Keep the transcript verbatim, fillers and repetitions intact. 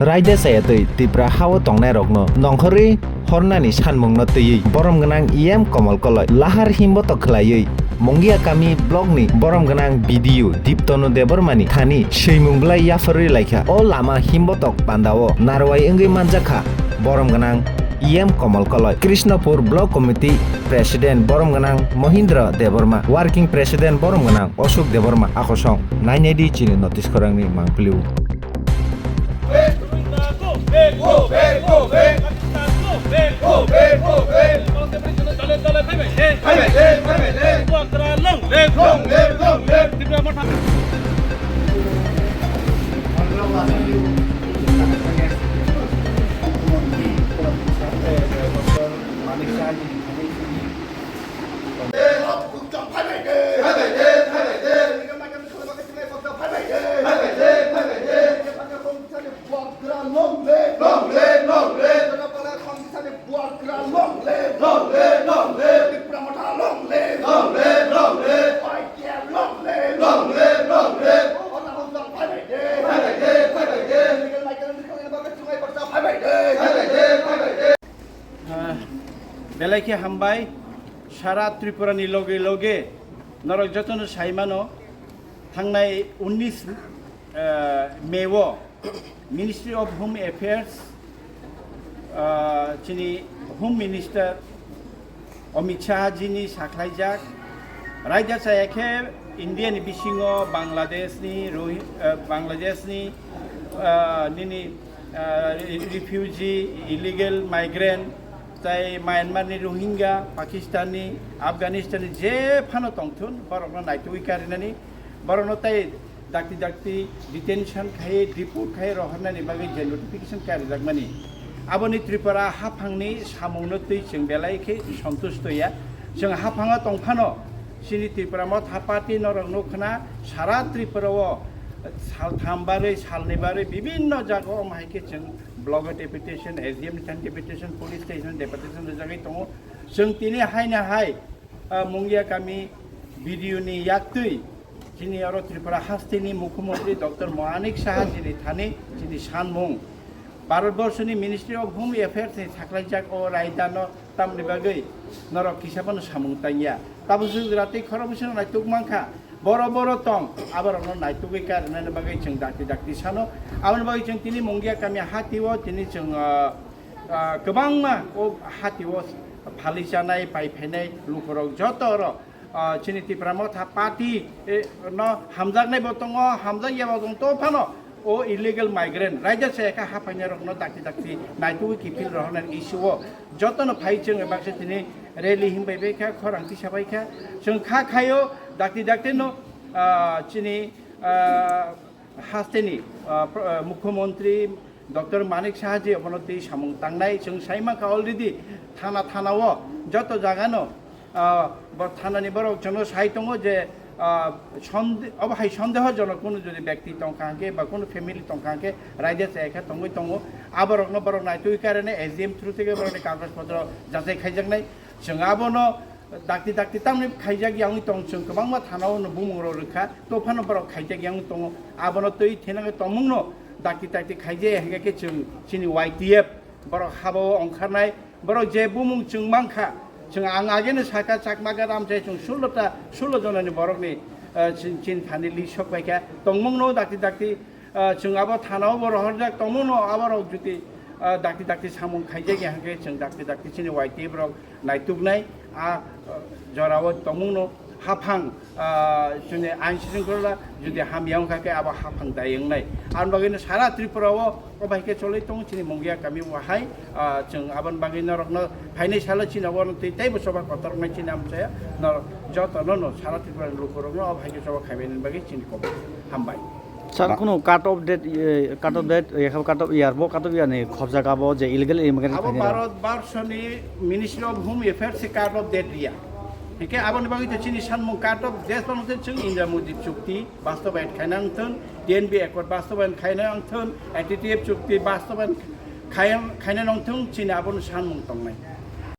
Raida chayatwi Tipra hao tongnairokno nongkhorwi hornani sanmungno twiwi borom gwnang E M Komol Koloi lahar himbotok khlaiwi Mungia kami blockni borom gwnang B D O Diptonu Debbarmani thani swimung bwlai yapharwi laikha. O lama himbotok pandao narwai wngwi manjakha borom gwnang E M Komol Koloi, Krishnapur Block Committee President borom gwnang Mohindra Debbarma, Working President borom gwnang Ashok Debbarma. Akosong nainai di chini notice khorangni mangpili o. Ah, belai khe hambai, sara Tripura ni loge loge norok jotono sai mano, thangnai unnish, ah, May o Ministry of Home Affairs, ah, chini Home Minister Amit Shah jini sakhlaijak, raida chaya khe India ni bisingo Bangladesh ni Rohi-, ah, Bangladesh ni, ah, nini, ah, re-, refugee, illegal migrant, tai Myanmar ni Rohingya, Pakistan ni, Afghanistan ni je phano tongthun, borokno naitugwi karinani, borokno tai dakti dakti detention khai, deport khai rohornani bagwi je notification karijakmani. Aboni Tripura haphangni samungno twi chwng belai khe sontusto ya. Chwng haphango tongphano chini Tripura Motha Party norok nukha na sara Tripura o saltham barwi, salni barwi bibinno jaga o omo hai khe chwng block o deputation, S D M ni thani deputation, police station deputation rijagwi tongo. Chwng tini haino hai, ah, Mungia kami B D O ni yaktwi chini oro Tripura hasteni Mukhyamantri Doctor Manik Saha jini thani chini sanmung. Bharat Borshoni Ministry of Home Affairs ni sakhlaijak o raidano tamni bagwi norok kisa phano samung tangya. Tabuk jwk ratwi khorok bwswk naituk mankha. Boro boro tong, aborokno naitugwi karinani bagwi chwng dakti dakti sano. Aboni bagwi chwng tini Mungia kami hatio tini chwng, ah, ah, kwbangma o hatio phalwi chanai, pai phainai lukurok joto oro, ah, chini Tipra Motha Party, eh, no hamjaknai bo tongo, hamjakya bo tong to phano. O illegal migrant, raida chaya kha haphainai rokno dakti dakti naitugwi kiphil rohornani issue o jotono phai chwng baksa tini rally himbai bai kha, khorang tisa bai kha. Chwng kha khaio dakti dakti no, ah, chini, ah, hasteni, ah, pro-, ah, Mukhyamantri Doctor Manik Saha ji obono twi samung tangnai. Chwng sai mankha already thana, thana o joto jaga no, ah, bo thanani borok chwngno sai tongo je, ah, sonde-, obo hai sondehojonok kunu jodi byakti tongkha hwnkhe ba kunu family tongkha hwnkhe raida chaya khe tongwi tongo. Aborokno borok naitugwi karene S D M through theke borokni kagoj potro jachai khaijaknai. Chwng abono dakti dakti tamni khaijak yangwi tong, chwng kwbangma thanao no bumungrok rwkha, to phano borok khaijak yangwi tongo. Abono twi thinangwi tongmungno dakti dakti khaijaya hwnkhe khe chwng chini Y T F borok habao ongkharnai. Borok je bumung chwng mankha, chwng ang ageno saka Chakma Gadam se chwng sullo ta, sullo jonani borokni, eh, chin, chin thani list sok paikha. Tongmungno dakti dakti, eh, chwng abo thanao bo rohorjak tongmungno aborok jodi, eh, dakti dakti samung khaijak ya hwnkhe chwng dakti dakti chini Y T F rok naituknai, a, eh, jorao tongmungno haphang, ah, chini ain sringkhola jodi hamya wngkha khe abo haphang dai wngnai. Aboni bagwino sara Tripura o, o bai khe cholwi tongo chini Mungia kami o hai, ah, chwng aboni bagwi norokno phainai salo chini obo twi teibo choba kotor wngnai chini amchaya norok jotono no sara Tripura ni lukurokno o bai khe choba khaibaini bagwi chini kok hambai. Sir, ba- khunu cut off date, eh, cut off date, eh, cut off year, bo cut off year ni khobjak abo je illegal immigrant Abo phainai rok. Bharat Barshoni Ministry of Home Affairs se cut off date riya. Hingke aboni bagwi to chini sanmung cut off date phano te chwng Indira Modi chukti bastobayan khaina wngthun, T N B Accord bastobayan khaina wngthun, A T T F chukti bastobayan khaina, khaina wngthun chini abono sanmung tongnai.